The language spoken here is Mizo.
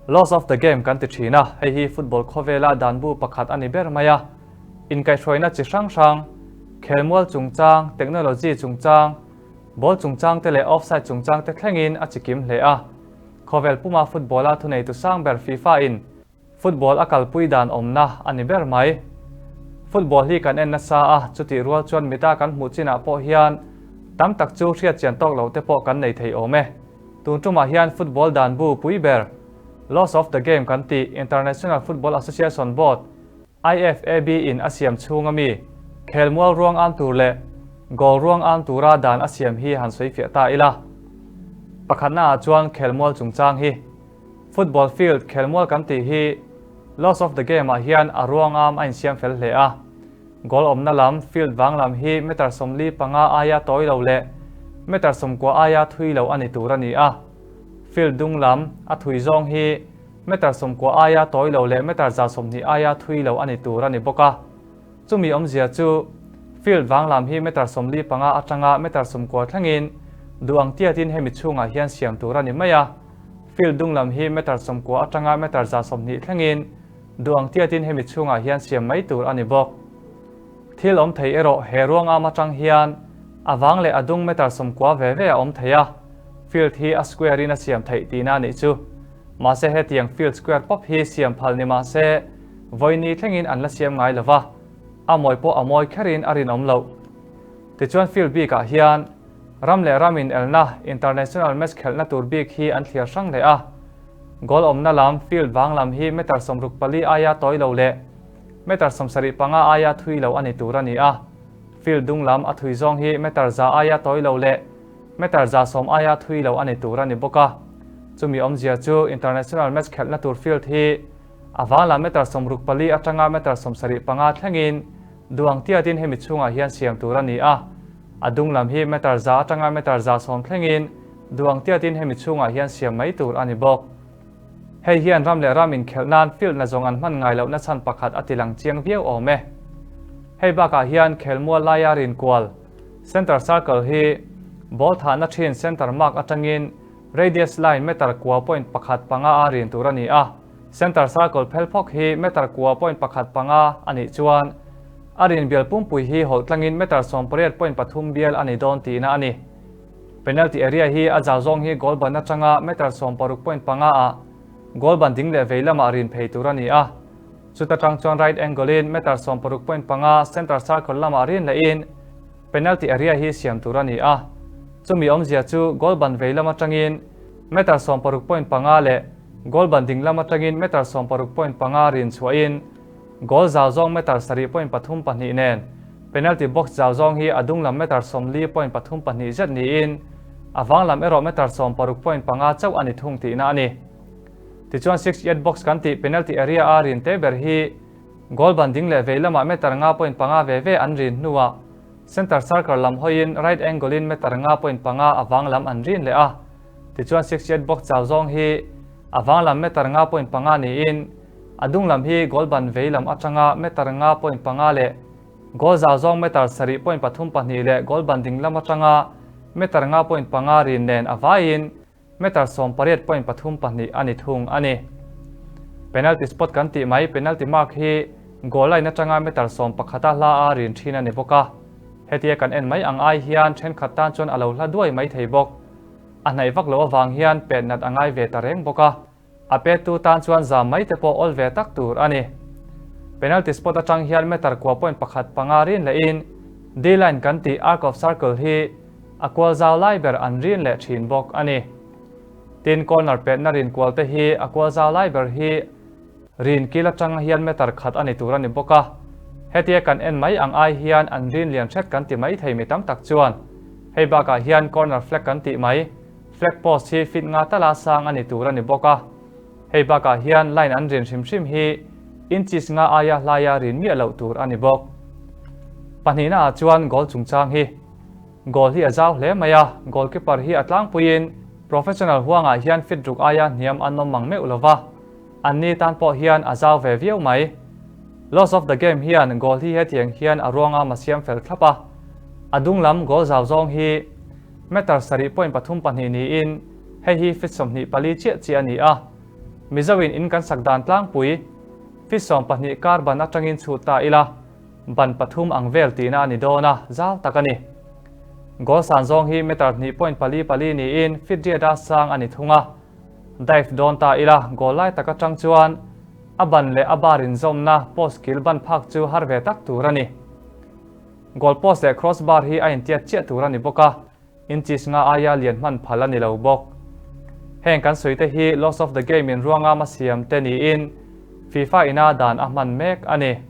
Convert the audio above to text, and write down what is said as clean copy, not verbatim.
Laws of the game kan ti thin a, hei hi football khawvela danbu pakhat a ni ber mai a. Inkaihhruaina chi hrang hrang, khelmual chungchang, technology chungchang, ball chungchang te leh offside chungchang te thlengin a chikim hle a. Khawvel puma football-a thuneitu sang ber FIFA in Football a kalpui dan awmna a ni ber mai. Football hi kan en nasa a, chutih rual chuan mita kan hmuh chinah pawh hian tam tak chu hriat chian tawk loh te pawh kan nei thei awm e. Tun tumah hian football dan bu pui ber, Laws of the Game kan tih International Football Association Board, IFAB, in a siam chhung ami, khelmual ruang am tur leh goal ruang am tura dan a siam hi han sawi fiah ta ila. Pakhatnaah chuan khelmual chungchang hi. Football field khelmual kan tih hi Laws of the Game ah hian a ruangam a insiam fel hle a. Goal awmna lam field vang lam hi meter 45 aia tawi lo leh meter 90 aia thui lo a ni tur a ni a. Field dung lam a thui zawng hi meter 90 aia tawi lo leh meter 120 aia thui lo a ni tur a ni bawk a. Chumi awmzia chu field vang lam hi meter 45 atanga meter 90 thlengin duh ang tiatin hemi chhungah hian siam tur a ni mai a. Field dung lam hi meter 90 atanga meter 120 thlengin duh ang tiatin hemi chhungah hian siam mai tur a ni bawk. Thil awm thei erawh he ruangam atang hian a vang leh a dung meter 90 ve ve a awm thei a, field hi a square in a siam theih tihna a nih chu. Mahse hetiang field square pawp hi siam phal ni mahse vawiini thlengin an la siam ngai lova, a mawi pawh a mawi kherin a rinawm loh. Tichuan field bikah hian Ram leh ram inelna, international match khelhna tur bik hi an thliar hrang leh a. Goal awmna lam, field vang lam hi meter 64 aia tawi lo leh meter 75 aia thui lo a ni tur a ni a. Field dung lam a thui zawng hi meter 100 aia tawi lo leh meter 110 aia thui lo a ni tur a ni bawk a. Chumi awmzia chu international match khelhna tur field hi a vang lam meter 64 atanga meter 75 thlengin duang tiatin hemi chhungah hian siam tur a ni a. A dung lam hi meter 100 atanga meter 110 thlengin duang tiatin hemi chhungah hian siam mai tur a ni bawk. Hei hian ram leh ram inkhelh nan field na zawng an hman ngai lohna chhan pakhat a tilang chiang viau awm e. Hei bakah hian khelmual laia rinkual, center circle, hi ball thahna thin center mark atangin radius line meter kua point pakhat panga a rin tur a ni a. Center circle phel phawk hi meter kua point pakhat panga a nih chuan a rin bial pumpui hi hawlh tlangin meter 18 point pathum bial a ni dawn tihna a ni. Penalty area hi a zau zawng hi goal ban atanga meter 16 point panga ah goal ban ding leh vei lamah rin phei tur a ni a. Chuta tang chuan right angle in meter 16 point panga center circle lamah rin lehin penalty area hi siam tur a ni a. Chumi awmzia chu goal ban vei lam atangin meter 16 point panga leh goal ban ding lam atangin meter 16 point panga rin chhuahin goal zau zawng meter sarih point pathum pahnih nen penalty box zau zawng hi a dung lam meter 40 point pathum pahnih zet niin a vang lam erawh meter 16 point panga chauh a ni thung tihna a ni. Tichuan six yard box kan tih penalty area a rin te ber hi goal ban ding leh vei lamah meter nga point panga ve ve an rin hnuah center circle lam hawiin right angle in meter nga point panga a vang lam an rin leh a. Tichuan six yard box zau zawng hi a vang lam meter nga point panga niin a dung lam hi goal ban vei lam atanga meter nga point panga leh goal zau zawng meter sarih point pathum pahnih leh goal ban ding lam atanga meter nga point panga rin nen a vaiin meter 18 point pathum pahnih a ni thung a ni. Penalty spot kan tih mai penalty mark hi goal line atanga meter 11 a hla a rin thin a ni bawk a. Hetia kan en mai ang ai hian thenkhat tan chuan a lo hla duai mai thei bawk. A hnaih vak loh avang hian pet nat a ngai ve ta reng bawk a. A pettu tan chuan zam mai te pawh awl ve tak tur a ni. Penalty spot atang hian meter kua point pakhat panga rin lehin D-line kan tih arc of circle hi a kual zau lai ber an rin leh thin bawk a ni. Tin, corner petna rin kual te hi a kual zau lai ber hi rin kil atang hian meter khat a ni tur a ni bawk a. Hetia kan en mai ang ai hian an rin lian hret kan ti mai thei mi tam tak chuan. Hei bakah hian corner flag kan tih mai, flag post hi feet nga tala sang a ni tur a ni bawk a. Hei bakah hian line an rin hrim hrim hi inches nga aia hlaia rin miah loh tur a ni bawk. Pahnihna ah chuan goal chungchang hi. Goal hi a zau hle mai a, goalkeeper hi a tlangpuiin professional huangah hian feet ruk aia hniam an awm mang meuh lova, an ni tan pawh hian a zau ve viau mai. Laws of the game hian goal hi hetiang hian a ruanga ma siam fel thlap a, a dung lam goal zau zawng hi meter sarih point pathum pahnih niin hei hi feet 24 chiah chiah a ni a. Mizo in in kan sak dan tlangpui, feet 12 kar ban atangin chhut ta ila, ban pathum ang vel tihna a ni dawn a, zau tak a ni. Goal san zawng hi meter hnih point pali pali niin feet riat a sang a ni thung a. Dive dawn ta ila, goal lai tak atang chuan a ban leh a bar inzawmna post kil ban phak chu har ve tak tur a ni. Goal post leh cross bar hi a intiat chiah tur a ni bawk a, inches nga aia lian hman phal a ni lo bawk. Heng kan sawi te hi Laws of the Game in ruangam a siam te niin FIFA ina dan a hman mek a ni.